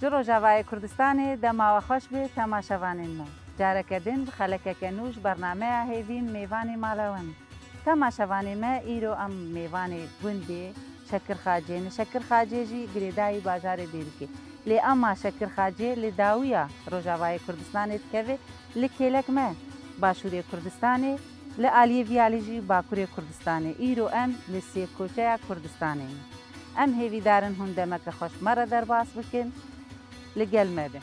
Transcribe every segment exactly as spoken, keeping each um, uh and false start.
Ji Rojavayê Kurdistanê dema we xweş be temaşevanên me. Careke din bi xelekeke nû ji bernameya Hêvîn mêvanê mala we in. Temaşevanê me, îro em mêvanê gundê Şekirxacê ne. Şekirxacê jî girêdayî bajarê Dêrikê. Lê ema Şekirxacê li dawiya Rojavayê Kurdistanê dikeve, li kêlek me Başûrê Kurdistanê, li aliyê vî alî jî Bakurê Kurdistanê. Îro em li Sêkoçeya Kurdistanê ne. Em hêvîdar in hûn demeke xweş me re derbas bikin, li gel me bin.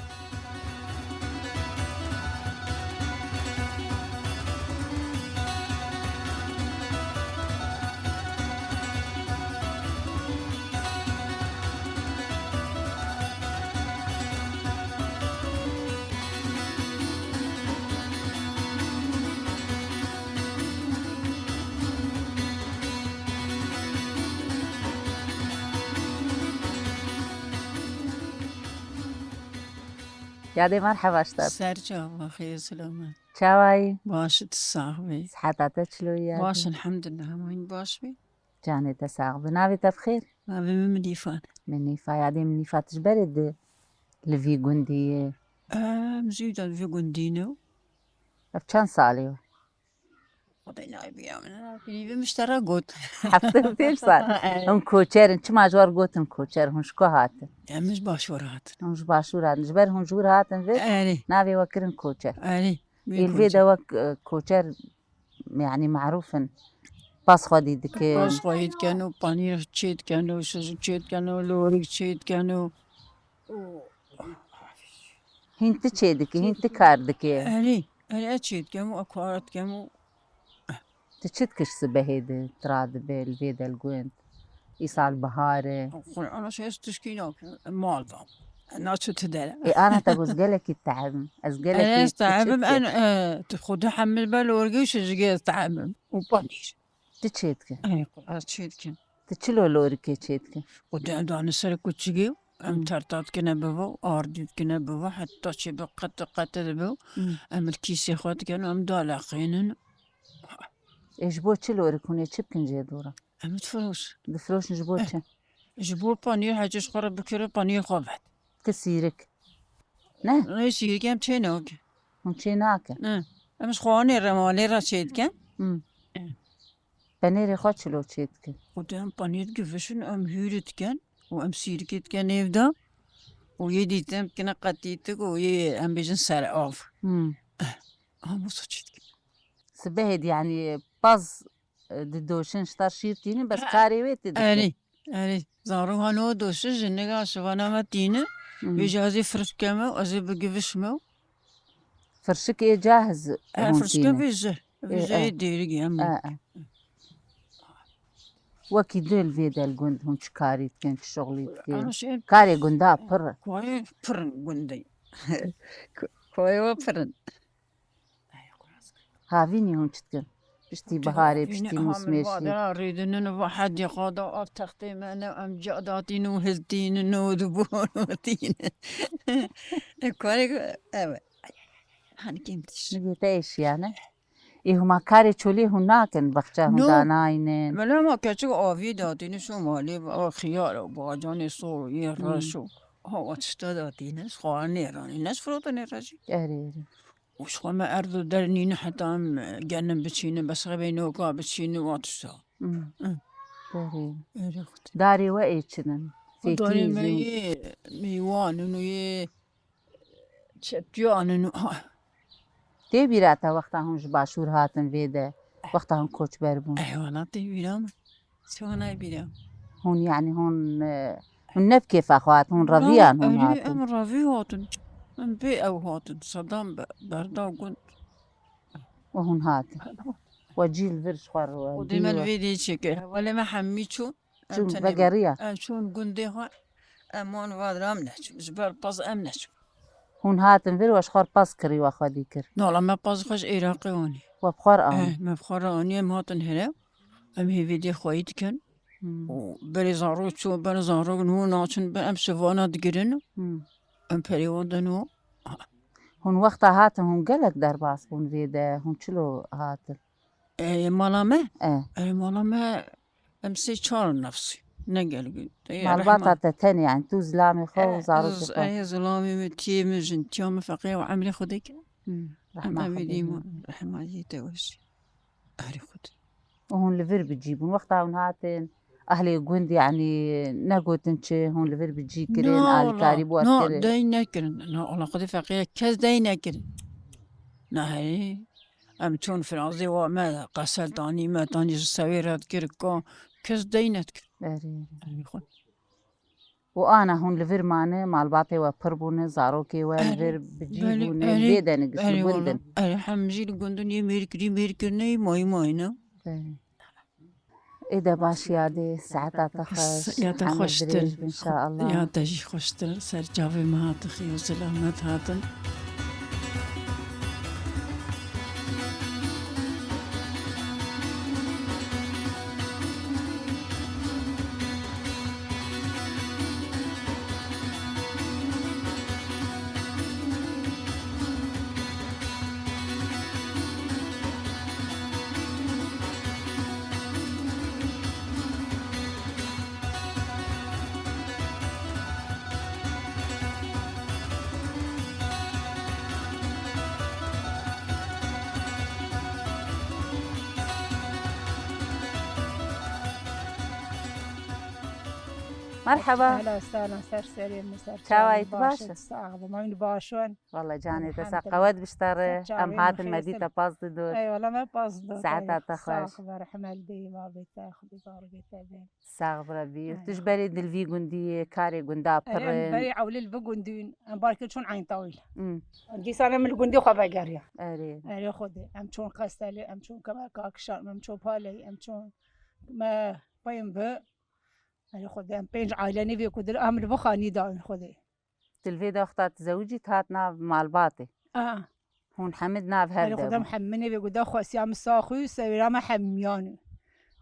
Yadê merheba ji te. Ser çava, xêr selamet. Çawayî? Baş, tu sax bî. Siheta te çilo ye? Baş, elhamdulillah, hema hîn baş bî. Canê te sax bi. Navê te bi xêr? Navê min Minîfa. Minîfa, yadê Minîfa, tu ji berê di li vî gundî yê? Em zî de li vî gundî ne. Ev çend salê ye? Xwedê nayê bîra min, nayê bîra min ji te re got. Heftê û pênc sal. Erê. Hûn koçer in. Çima ji we re gotin koçer? Hûn ji ku hatin? Em ji Başûr hatin. Hûn ji Başûr hatin. Ji ber hûn ji wir hatin vir, Erê. navê we kirin koçer. Erê. Ê li vê de wek, e, koçer, yanî merûf in. Pez xwedî dikin. Pez xwedî dikin û panîr çê dikin û şiz çê dikin û lorik çê dikin û, û Hîn tu çê dikî, hîn tu kar dikî? Erê, erê, ez çê dikim û ez kar dikim û Tu çi dikî ji sibehê de, tu radibe, li vê de li gund? Îsal bihar e. Qur'ana şey ez tişkî nakim, mal da. Naço tu dere. Ê, ana te goz gelekî te'ebim. Ez gelekî Erê, ez tu çi te'ebim, dikî? en, e, tu xwe de hemil be li orgê şizgê ez te'ebim. Û panîr. Tu çê dikî? Erê, ez çê dikim. Tu çilo lorikê çê dikî? Û de em dane ser kuçikê, em Hmm. terta dikine bivo, ardî dikine bivo, heta çê bi qete qete dibe. Hmm. Em li kîsê xwe dikin, em daleqînin. Ê, ji bo çi lorik hûn ê çi bikin jê dora? Em difiroş. Difiroşin ji bo Eh. çi? Ji bo panîr hecî ji xwe re bikire, panîr xwe vet. Ti sîrik. Ne? Nê sîrik em çê nakin. Hûn çê nakin? Ne. Em ji xwe anê re malê re çê dikin. Hmm. Eh. Penêrê xwe çilo çê dikin? Û de em panîr givişin, em hûrî dikin û em sîrikê dikin nêv de. Û yê dîtin dikine qetîtik û yê em bêjin ser av. Hmm. Eh, hamosa çê dikin. Sibehê de, yanî, paz, e, didoşin, ji te şîr tînin, bes Ha, karê wê tê dikin. Erê, erê. Zarok hano doşin, jinika şivana me tînin. Hmm. Vêca ez ê firşke me, ez ê bigivişme. Firşik ê cahiz E, hûn firşke tînin. vêje. Ê, Vêje e. yê dêrigî em. E, e. Wekî dil vê de li gund hûn çi karî dikin, çi şixulî dikin? Ana şey Karê gunda pir. Koyê pir in gundê. Ko-, koyê we pir in. Havînî hûn çi dikin? Piştî biharê, piştî mûsmêşî. Rêdinin va hedîqa da av textê me ne, em ca datîn û hiltînin û dibûn û tînin. E, karê, evet. Hani kim diş? Nigê te êşiya ne? Ê, hûma karê çolê hûn nakin, baxça hûn No. danaynin. Mele ma keçik avî datînin şo malê, o xiyar û bacanê sor û yê Hmm. reş û hawa tişta datînin, xwarinê ranî, ne ji firotinê re jî. Erê, erê. Û ji xwe me erd û der nîne heta em genim biçînin, bes xebê noka biçînin, wa tişta. Hmm. Hı. Erê. Erê xwedî. Darê we ê çi din? Darê me Fêkî yê mêwan in û yê çeptiyan in û ha. Tê bîra te wexta hûn ji başûr hatin vê de, wexta hûn koçber bûn? Ey wala tê bîra min. Çawa nayê bîra? Hûn, yanî hûn, e, hûn ne bi kêfa xwe hatin, hûn reviyan hûn Em, hatin. em revî hatin. Em bê ew hatin. Sedam be-, berda gund. Û hûn hatin. We cî li vir ji xwe re Û dî dê me li we. vê dê çêkir. Hevalê me hemî çûn. Em Çûn, tenê vegeriya. Em çûn gundê xwe. Em wan va diram neçûn. Ji ber pez em neçûn. Hûn hatin vir we ji xwe re pez kirî we xwedî kir. Nala me pez xwe ji Iraqê anî. We bi xwe re anî. Eh, me bi xwe re anî, em hatin here. Em hêvî dê xweyî dikin. Hmm. Û berê zarok çû, berê zarok nû naçin, ber em şivana digirin. Hmm. Em perê wan de nû. Hûn wexta hatin, hûn gelek derbas bûn vê de, hûn çilo hatin? E, mala me? E. E, mala me, em sê çar nefsî. Ne gel gund. Malbata te tenê, yani tu zilamê xwe û zarokê xwe. Ê zilamê min, tiyê min, jin tiya min feqî û emrê Xwedê kir. Hmm. Em Rehma Xwedê evîdî bê. Rehma jî te weş. Erê Xwedê. Û hûn li vir bi cî bûn. Wexta hûn hatin, ehlê gund, yani negotin çi, hûn li vir bi cî kirin, alîkarî bû kirin. Na, dey nekirin. Na, ala Xwedê feqî kes dey nekirin. Na, herî. Em çûn Fransê wa me qesel tanî, me tanî ji sewê re dikir, ka kes dey nedikir. Erê. Erê xwe. Û ana hûn li vir mane, malbatê we pir bûne, zarokê we li vir bi cî bûne, vê de nigiş li gund in. Erê, hem jî li gund in, yê mêrkirî, mêrkirine, yê mayî, mayîne. Erê. Ê de baş yadê, saeta te xweş. Ya te xweştir. Heme dirêj bin, inşallah. Ya te jî xweştir. Ser çavê me hatixî û zilamet hatin. Merhaba. Ehlen, sehlen, ser serê min, ser çavê min. Çawa yî, tu baş î? Sax bî, ma min baş in. Walla canê te sax, qewet biştare. Em hatin me dî te paz didot. Eyvallah, me paz didot. Saeta te xweş. Sax bî, rehmet dê, babê te, Xwedê zarokê te bê. Sax bî Rebî. Tu ji berê di li vî gundî yî, karê gunda pir in. Em berê ewlî li vî gundî bûn. Em barkê çûn Eyn Tawîl. Hmm. Dîsa em li gundê xwe vegeriya. Erê. Erê Xwedê. Em çûn Qestelê, em çûn Kemerkakişan, em çûn Paleyî, em çûn me peyên bi. Erê Xwedê, em pênc aîle nîvê ku dir, em li vî xanî da in Xwedê. Tu li vê daxta tu zewicî, tu hat nav malbatê. Aha. Hûn hemî di nav hev de bûn. Erê Xwedê, em hemî nîvê ku da xwesiya min sax û sewêra me hemiyan.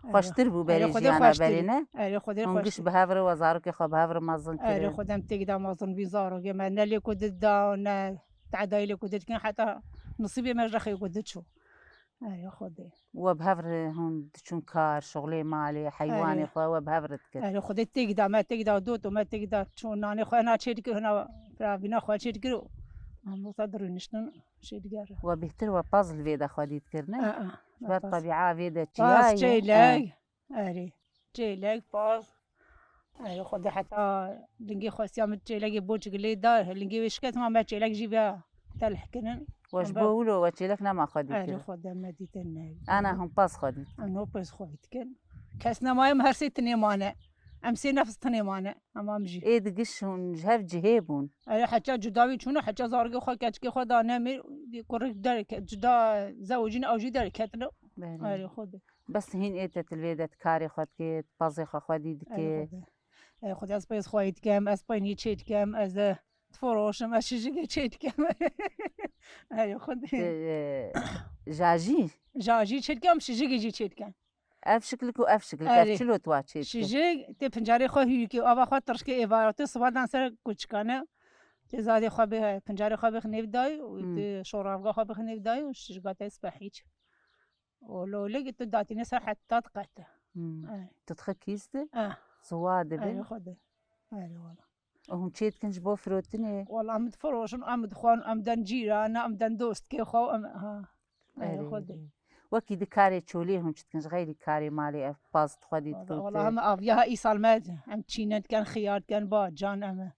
Xweştir bû berê jiyana berê, ne? Erê Xwedê, xweştir. Hûn giş bi hev re we zarokê xwe bi hev re mezin kirin. Erê Xwedê, em têk de mezin bîn, zarokê me ne lê ku di da, ne tedayê lê ku di dikin, heta nisîbê me ji rexê ku di çû. Erê Xwedê. We bi hev re hûn diçûn kar, şixulê malê, heywanê xwe we bi hev re dikir. Erê Xwedê, têk da me, têk da dot û me têk da çûn nanê xwe hina çê dikir, hina firavîna xwe çê dikir û em wisa dirûniştin jê digerin. We bêhtir we paz li vê de xwedî dikir, ne? Ji ber tebîa vê de çiyayê. Paz, çêlek. Erê. Çêlek, paz. Erê Xwedê, heta lingê xwestiya min çêlekê boçik lê da, lingê wê şikest, ma me çêlek jî vêya telh kirin. We ji bo wilo we çêlek nema xwedî kirin? Erê Xwedê, me dîtin ne. Ana hûn paz xwedî dikin? Em no pez xwedî dikin. Kes nemaye, em her sê tinê mane. Em sê nefs tinê mane. Em am jî. Ê di giş hûn ji hev cihê bûn? Erê, heça cuda wî çûne, heça zarokê xwe, keçikê xwe dane mir, kurik derket, cuda zewicîne, ew jî derketine. Belê. Erê Xwedê. Bes hîn ê te tu li vê de tu karê xwe dikê, tu pezê xwe xwedî dikê. Erê Xwedê. Erê Xwedê, ez peyz xwedî dikem, ez peynî çê dikem, ez, e, difiroşim, ez şijikê çê dikem. Erê Xwedê. Tu, e, jajî? Jajî çê dikem, şijikê jî çê dikem. Ev şiklik û ev şiklik, ev çilo tu wa çê dikin? Erê. Şijik, tê pincarê xwe hûrikê, ava xwe tirşikê êvara, tê sivadan ser kuçikane. Tê zadê xwe bê, pincarê xwe bixinê bi dayî û tê şoravga xwe bixinê bi dayî û şijika te spehî çi. Û lolik tu datîne ser heta diqete. Hmm. Erê. Tu dixe kîs de? Eh. Ziwa dibe? Erê Xwedê. Erê wala. Û hûn çê dikin ji bo firotinê? Wala em difiroşin, em dixwin, em den cîran, em den dostkê xwe, em, ha. Erê Xwedê. Wekî di karê çolê hûn çi dikin? Ji xeyrî karê malê ev paz xwedî dikin? Wala em aviya îsal me, em çîne dikin, xiyar dikin, bacan em.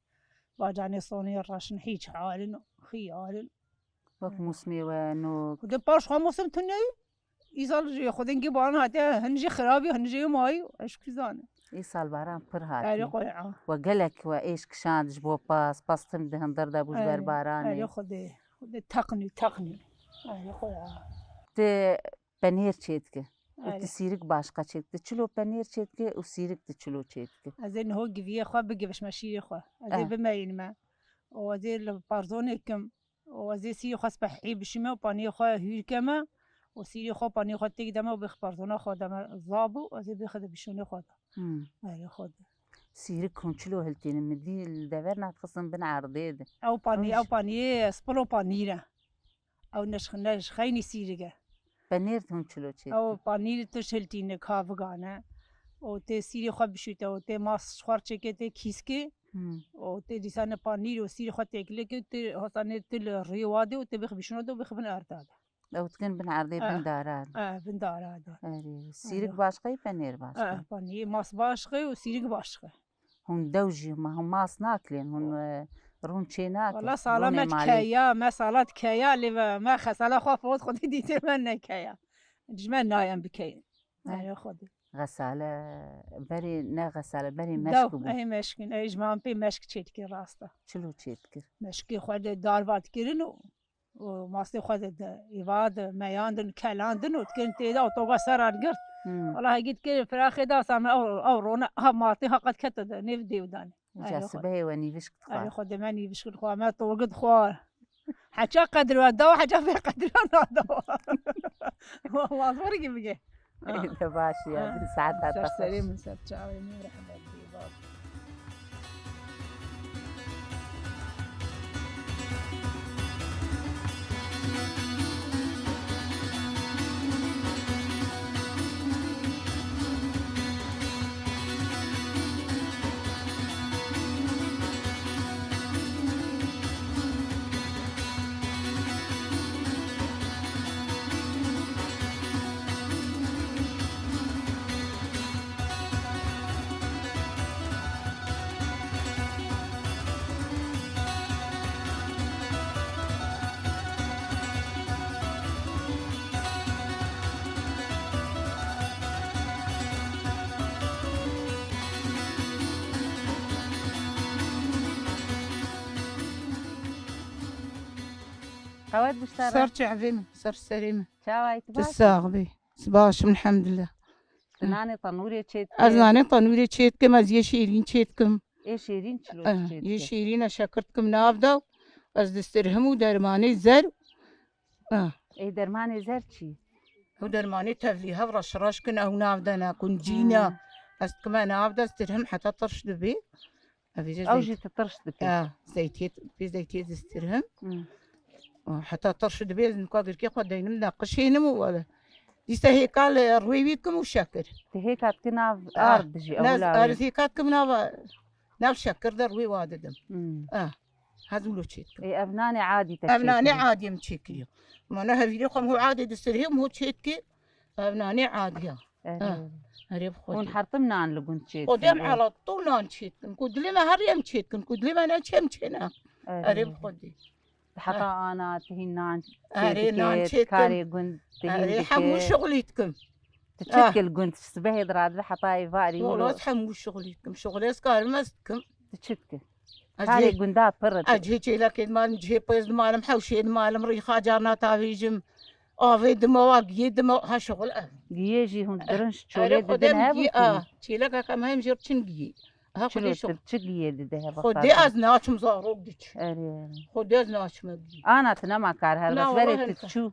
Bacanê sonê reşin, hîç halin, xiyalin. Wek mûsimê we nok. Di paş xwe mûsim tune, îsal jî xwedê hingî baran hatiye, hin jî xirabî, hin jî mayî, ez kî zanim. Îsal baran pir hatiye. Erê Xwedê. We gelek we êş kişand ji bo paz, paz tim di hundir de bû ji ber baranê. Erê Xwedê. Xwedê teqnî, teqnî. Erê Xwedê. Tu penêr çê dike. Û tu sîrik başqa çê dike. Çilo penêr çê dike û sîrik tu çilo çê dike. Ez ê niho giviyê xwe bigivişme, şîrê xwe. Ez ê bimeyînme. Û ez ê li parzonê kim. Û ez ê sîrê xwe spehî bişîme û paniyê xwe hûr keme û sîrê xwe, paniyê xwe têk deme û bêxi parzona xwe deme zabû, ez ê bêxi di bişûnê xwe de. Hmm. Erê Xwedê. Sîrik hûn çilo hiltînin, min dî li dever nadixistin bin erdê de. Ew panî, ew paniyê spilo panîr e. Ew ne ji, ne ji xeynî sîrik e. Penêr hûn çilo çê dikin? Ew panîr tu hiltîne, kavigan e. û tê sîrê xwe bişûte û tê mas ji xwe çêke tê kîskê Hmm. û tê dîsane panîr û sîrê xwe têkilê ke tê hasanê tu li rî wadê û tê bix bişûne de û bix bin erda de. Ew dikin bin erdê, bin Eh. dara de. Eh, bin dara de. Erê, sîrik Erê. Baş qey, penêr baş Eh, qey? Panîr, mas baş qey û sîrik baş qey. Hûn dew jî ma-, hûn mas nakilên, hûn, e, rûn çê nakin. Wala sala Rûnê me malê. Keya, me sala keya, lê ve me xesala xwe fot xwedî dîtê me nekeya. Ji me nayên bikeyin. He. Erê xwedî. Xesale, berê ne xesale, berê meşk Dew, bû. Ey meşkin, ey ji me pê meşk çê dikir rasta. Çilo çê dikir? Meşkê xwe de darva dikirin û û mastê xwe de, de îva de meyandin, kelandin û dikirin tê de û toga ser ra digirt. Hmm. Wala hegî dikirin firaxê de, sa me ew, ew rone, ha matê ha qet kete de, nêv dêw danê. Erê xwe. Sibehê we nîvişk dixwar. Erê xwe de me nîvişk dixwar, me togi dixwar. Heça qedira daw, heça vê qedira nadaw. Wa-, wa zor ki bige. Ê, de baş ya, Ha, bin saeta ser te serê xweş. Min, ser çavê min, rehmet bê, bab. Qewet biştara. Ser çavê min, ser serê min. Çawa yî, tu Tu baş î? Sax bî. Baş im, elhamdulillah. Tu nanê tenûrê çê dikî? Ez nanê tenûrê çê dikim, ez yê şêrîn çê dikim. Ê şêrîn çilo Eh, çê yê dikî? Şêrîn ez şekir dikim nav de. Ez distirhim û dermanê zer. Ah. Ê dermanê zer çi? Ew dermanê tevlî hev reş reş kin, ew nav de ne, kuncî ne. Hmm. Ez dikime nav de, distirhim heta tirş dibê. Ev jî Ew zeyt-, jî tu tirş dike. Ya, zeytiyê, pê zeytiyê distirhim. Hmm. Heta tirş dibê, ez nika girkê xwe deynim de qişênim û wele. Dîsa hêka li rûyê wî kim û şekir. Tu hêka dikî nav Ha, ard jî, nez-, ewla wê. Ez hêka dikim nav, nav şekir de rûyê wa didim. Hmm. Ha, hez wilo çê dikim. Ê, ev nanê adî te Ev çê nanê kiriye? Adî em çê kiriye. Ma ne hevîrê xwe em ho adê distirhê, em ho çê dikê. Ev nanê adiya. Erê. Ha, erê bi Xwedê. Hûn hertim nan li gund çê dikin? Xwedê em ela tu nan çê dikin. Ku dilê me herî em çê dikin. Ku dilê me ne çê em çê ne. Erê. Erê bi Xwedê. Heta Ha. Ana tu hîn nan çê Erê, nan dikê, çê dikin. Karê gund tu hîn Erê, dikê. Hemû şixulî dikim. Tu çi Ha. dikê li gund? Sibehê diradibe heta êvarî Wala wilo. Ez hemû şixulî dikim. Şixulê ez karim ez dikim. Tu çi dikî? Ez Karê cihê, gunda pir e. Ez cihê çêlekê dimalim, cihê pêz dimalim, hewşê dimalim, rîxa carna tavêjim. Avê dime wa, giyê dime, ha şixul ev. Giyê jî hûn Eh, girin ji erê çolê Xwedê didin em hev giyê, û a, çêlekek em hem jê çin giyê. Ha Xwedê Çilo şixul. Tir çi giyê dide heva Xwedê xatir? Ez naçim zarok diç. Erê, erê. Xwedê ez naçime giyê. Ana tu nema kar helbet. Na, Berê wala tu henta. Çû.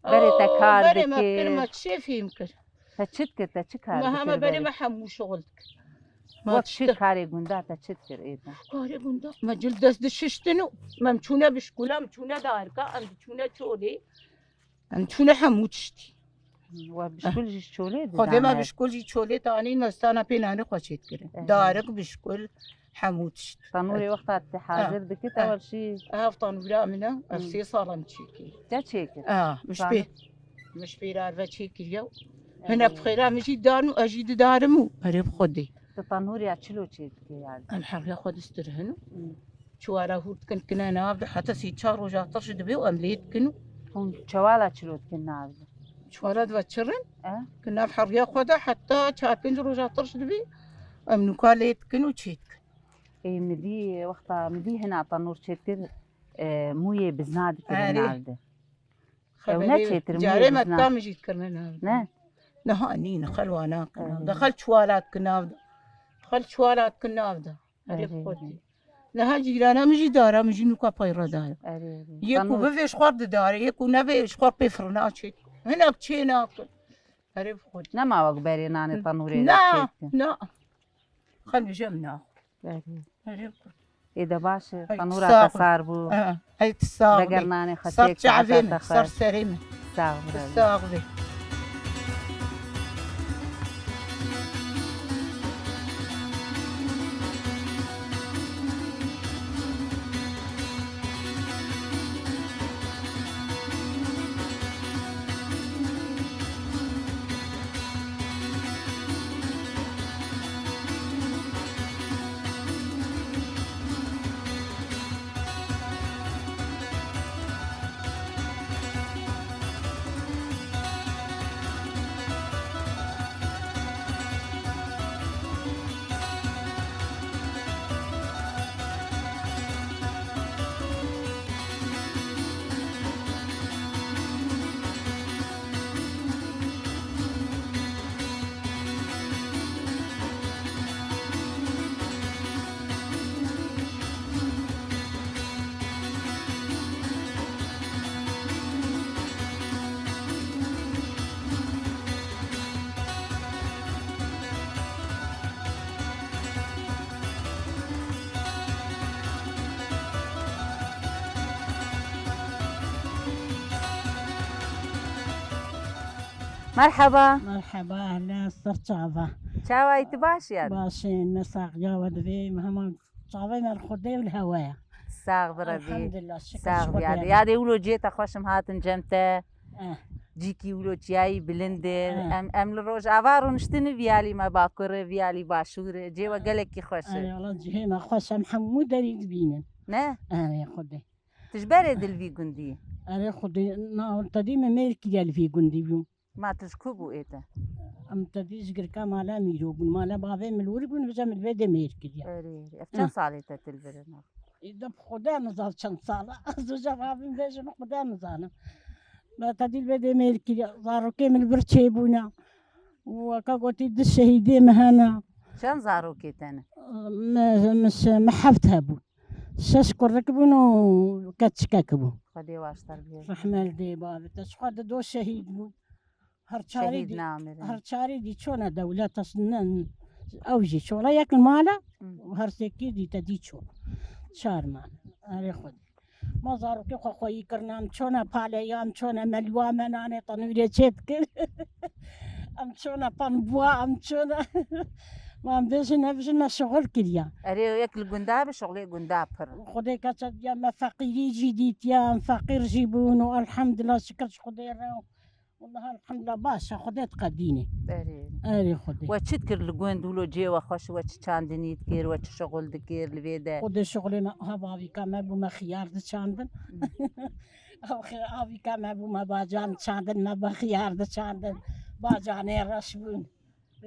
Berê te Oo, kar berê me dikir. Kir, me çê fîm kir. Te çi dikir, te çi kar Me dikir heme berê berê? Me hemû şixul dikir. Me Wek çi tişte- karê gunda te çi dikir êda? Karê gunda me cil dest dişiştin û me em çûne bişkula, em çûne darika, em diçûne çolê. Em çûne hemû tiştî. Wa bişkul jî çolê Xwedê me didan. Bişkul jî çolê tanî me stana pê nanê xwe çê dikirin. Eh. Darik, bişkul, hemû tişt. Tanûrê wexta te hazir dikit, Eh. Ewel şî. Ev tanûra min e, ev Hmm. sê sal em çêkir. Te çêkir? Ah, min ji Tanû- pê, min ji pê re ve çêkiriye. Eh. Hinek bi xêra min jî dan û ez jî didarim û erê bi Xwedê. Tu tanûrê ya çilo çê dikê yani? Em herya xwe distirhin û Hmm. çiwara hûr dikin kine nav de heta sê çar roja tirş dibe û em lê dikin û Hûn çewala çilo dikin nav de? Çiwara dive çirin, Eh? Ki nav herya xwe de heta çar pênc roja tirş dibe em nûka lê dikin û çê dikin. Ê, midî, wexta midî hina tanûr çêdikir, e, mûyê bizna dikirin Erê. Nav de. Ew Xeberê neçêtir, carê mûyê me bizna. Dika min jî dikirine nav de. Ne? Niha nîne, xel wana kir nav de. Erê. Xel çiwala dikin nav de. Xel çiwala dikin nav de. Erê Erê. Xwedî. Niha cîrana min jî dara, min jî nûka peyre dara. Erê, erê. Yê ku Tanûr. Bivê ji xwe didare, yê ku nevê ji xwe pê firina çêk. Hinek çê nakin. Erê bi Xwedî. Nema wek berê nanê tanûrê de Na, çêdikin. Na. Xemî jem na. Erê. Erê bi Xwedî. Ê de baş e, Ey, tanûra sax te ol. Sar bû. Ha, ey, tu sax Veger bî. Nanê xwe Sar çêk, çavê saeta min, xwe. Sar serê min. Sax bî. Tu sax bî. Merheba. Merheba, ehlen, ser çava. Çawayî, tu baş yî? Başê me saxiya we divê, me heman çavê me li Xwedê û li hewe ye. Sax bi Rebî. Elhamdulillah, şikir Sax ji bi Xwedê. Yadê. Yadê wilo cihê te xweş im hatin cem te. Eh, Cîkî wilo çiyayî bilind e. Eh. Em, em li Rojava rûniştin, vî alî me Bakur e, vî alî Başûr e. Cihê we gelekî xweş Erê e. Wala cihê me xweş, em hemû derî dibînin. Ne? Erê Xwedê. Tu ji berê dî li vî gundî yî? Erê Xwedê, na te dî me mêr kiriye li vî gundî bû. Ma tu ji ku bû ê te? Em te dî ji girka mala Mîro bûn. Mala bavê min li wir bûn, vêca min li vê dê mêr kiriye. Erê, erê. Ev çend salê te tu li vir e? Ê de bi Xwedê nizam çend sal e. Ez wêca rabim bêjim Xwedê nizanim. Me te dî li vê dê mêr kiriye. Zarokê min li vir çêbûne. Û weka gotî du şehîdê me hene. Çend zarokê te ne? Me, me, şe- me heft hebûn. Şeş kurik bûn û keçikek bû. Xwedê waştar bihêle. Rehme li dê bavê te. Ji xwe di do şehîd bûn. Her çarê Şehîd dî, namirin. Her çarê dî çûne dewleta s-, ne, ew jî çûne yek li mala Hı. û her sêkê dî te dî çûn. Çar mane. Erê Xwedê. Ma zarokê xwe xweyî kirine, em çûne paleya, em çûne melwa me nanê tenûrê çê dikir. Em çûne panbûa, em çûne. Ma em bêjin, nebijin me şixul kiriye. Erê, yek li gunda bi şixulê gunda pir. Xwedê keça diya me feqîrî jî dîtiye, em feqîr jî bûn û elhamdulillah şikir ji Xwedê re. Wallah elhamdulillah baş e, Xwedê diqedîne. Erê. Erê Xwedê. We çi dikir li gund wilo cihê we xweş, we çi çandinî dikir, we çi şixul dikir li vê de? Xwedê şixulê me, ha bavîka me bû me xiyar diçandin. Ew xi-, avîka me bû me bacan diçandin, me bi xiyar diçandin. Bacanê reş bûn,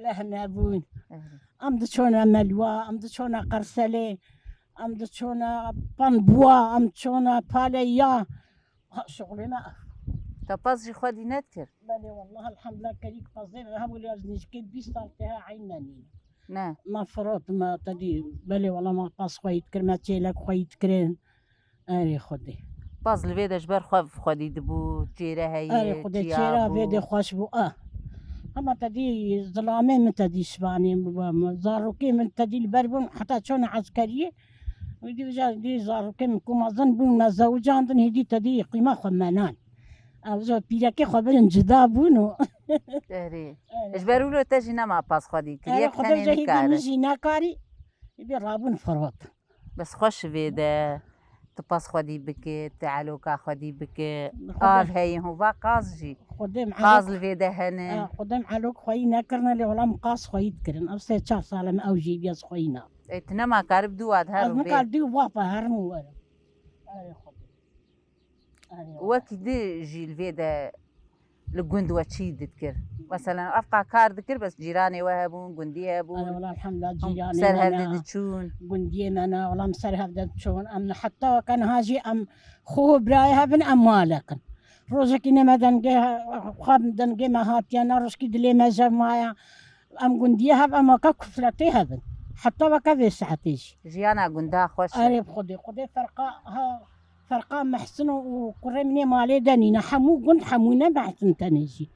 lehne bûn. Erê. Em diçûne melwa, em diçûne qerselê, em diçûne panbûa, em diçûne paleya. Ha, şixulê me ev. Te pez jî xwedî nedikir? Belê wallah elhamdulillah kerîk pezê me hebû lê ez nêzîkê bîst sal tê ha eyn me nîne. Ne. Me firot me te dî belê wallah me pez xweyî dikir, me çêlek xweyî dikirin. Erê Xwedê. Pez li vê de ji ber xwe xwedî dibû, çêre heye, Erê Xwedê çiya çêra bû. Vê de xweş bû. Ah. Hema te dî zilamê min te dî şivanê min, zarokê min te dî li ber bûn heta çûne eskeriyê. Wî dî vêca dî zarokê min ku mezin bûn me zewicandin hêdî te dî qîma xwe menan. Ew ji pîrekê xwe birin cida bûn û. Erê. Erê. Ji ber wilo te jî nema pez xwedî kir. Erê Yek Xwedê tenê vêca hêdî nikare. Min jî nekarî. Hêdî rabûn firot. Bes xweş vê de tu pez xwedî bike, tu eloka xwedî bike. Xwedê- Av heye hûn va qaz jî. Xwedê min Qaz elok, li vê de hene. Ha, Xwedê min elok xweyî nekirine lê wela min qaz xweyî dikir. Ev sê çar sal e min ew jî biyaz xweyî na. E, tu nema karib dû wat her Ez û min vê. kar dî û vapa herim û werim. Erê Xwedê. Erê Xwedê. Wekî di jî li vê de li gund we çî dikir? Mesela ev qa kar dikir bes cîranê we hebûn, gundî hebûn. Erê wala elhamdulillah Em cîranê ser me hev de ne. diçûn. Gundiyê me ne, wala em ser hev de diçûn. Em heta weke niha jî em xwe birayê hev in em malek in. Rojekî ne me dengê he-, xwe dengê me hatiye ne, rojkî dilê me jev maye. Em gundiyê hev em weke kufletê hev in. Heta weke vê saetê jî. Jiyana gunda xweş e. Erê bi Xwedê, Xwedê ferqa ha, ferqa Mehsin û kurê min ê malê de nîne. Hemû gund hemû ne Mehsin tenê jî.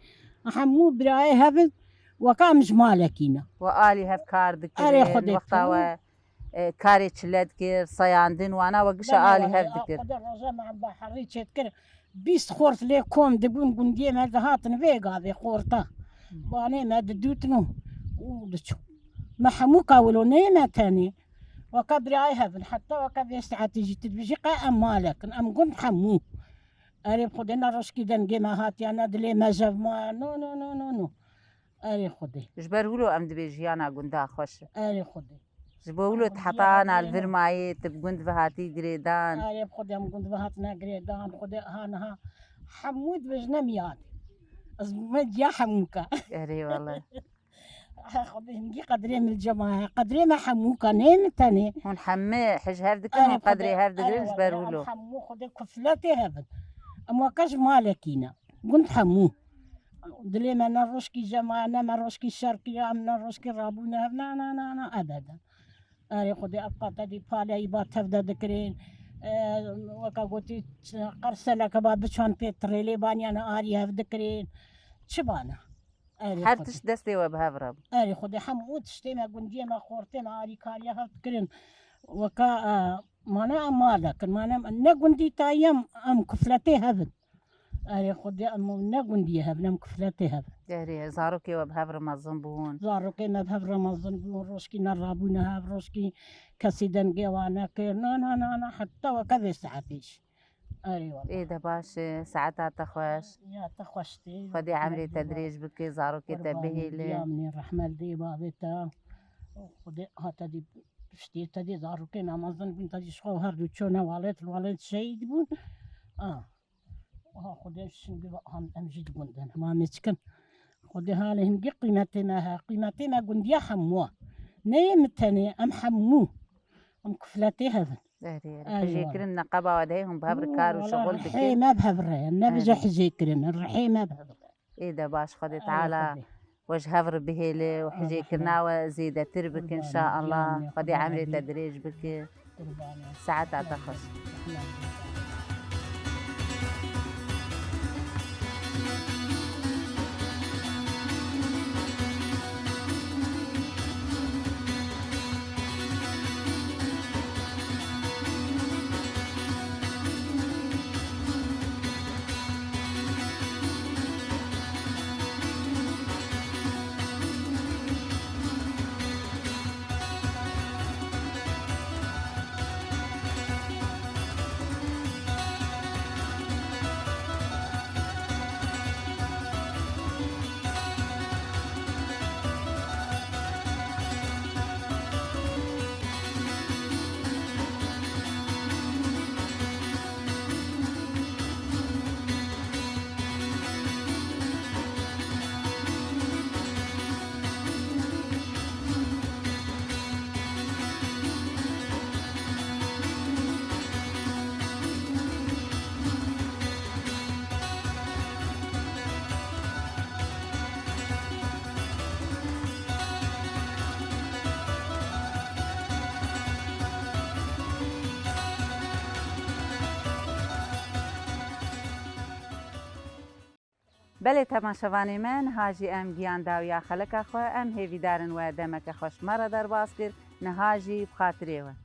Hemû birayê hev in, weke em ji malekî ne. We alî hev kar dikirin. Erê Xwedê, Wexta tamam. We e, karê çile dikir, sayandin, wana we gişa Belê alî wala hev ya dikir. Xwedê roja me em baherî çêdikir. Bîst xort lê kom dibûn gundiyê me dihatin vê gavê xorta. Banê me didûtin û, û diçûn. Me hemû ka wilo neyê me tenê. Weke birayê hev in. Heta weke vê saetê jî tu dibêjî qe em malek in. Em gund hemû. Erê bi Xwedê ne rojkî dengê me hatiye, ne dilê me jev maye. No, no, no, no, no. Erê Xwedê. Ji ber wilo em dibê jiyana gunda xweş e. Erê Xwedê. Ji bo wilo tu Xwedê heta ana Xwedê li vir ne. Mayê, tu bi gund ve hatî girêdan. Erê bi Xwedê em gund ve hatine girêdan. Xwedê ha niha hemû dibêjine miyadê. Ez bûme ciya hemûka. Erê wele. Xwedê hingî qedrê min cemaye. Qedrê me hemûka, nê min tenê. Hûn hemî hij hev dikin, Erê hûn qedrê Xwedê, hev digirin erê ji ber wele, wilo. Em hemû Xwedê kufletê hev in. Em weke ji malekî ne. Gund hemû. Dilê me ne rojkî cemaye, ne me rojkî şer kiriye, em ne rojkî rabûne hev, na, na, na, na, ebeden. Erê Xwedê ev qate dî paleyî ba tev de dikirin. E, weka gotî, ç-, qerseleke ba biçan pê tirêlê baniyane arî hev dikirin. Çi bana? Erê Her Xwedê. Tişt destê we bi hev re bû. Erê Xwedê hemû tiştê me, gundiyê me, xortê me, arîkariya hev dikirin. Weka, e, mane em malek in, mane em, ne gundî tayî em, em kufletê hev in. Erê Xwedê em ne gundiyê hev in, em kufletê hev in. Erê, zarokê we bi hev re mezin bûn. Zarokê me bi hev re mezin bûn, rojkî nerabûne hev, rojkî kesî dengê wan nekir. Na, na, na, na, heta weke vê saetê jî. Erê wele. Ê de baş e, saeta te xweş. Ya te xweş tê. Xwedê emrê te dirêj bike, zarokê te bihêle. Qurbanê diya min ê, rehmet dê bavê te. Xwedê ha te dî piştî te dî zarokê me mezin bûn, te dî ji xwe her du çûne welêt, welêt şehîd bûn. Ah. Aha, Xwedê şimdi em, em jî di gund de ne. Ma me çikin? Xwedê halê hingî qîmetê me he. Qîmetê me gundiya hemû. Ne yê min tenê, em hemû. Em kufletê hev in. Erê, erê. Eyvallah. Hijêkirin neqeba we de heye, hûn bi hev re kar û şixul dikin. Rihê me bi hev re ye. Ne bije hijêkirin, rihê me bi hev re. Ê de baş, Xwedê Teala we ji hev re bihêle û hijêkirina we zêdetir bike, inşaallah. Xwedê emrê te dirêj bike. Saeta te xweş. Belê temaşevanê me, niha jî em giyan dawiya xeleka xwe, em hêvîdar in we demeke xweş me re derbas kir, niha jî bi xatirê we.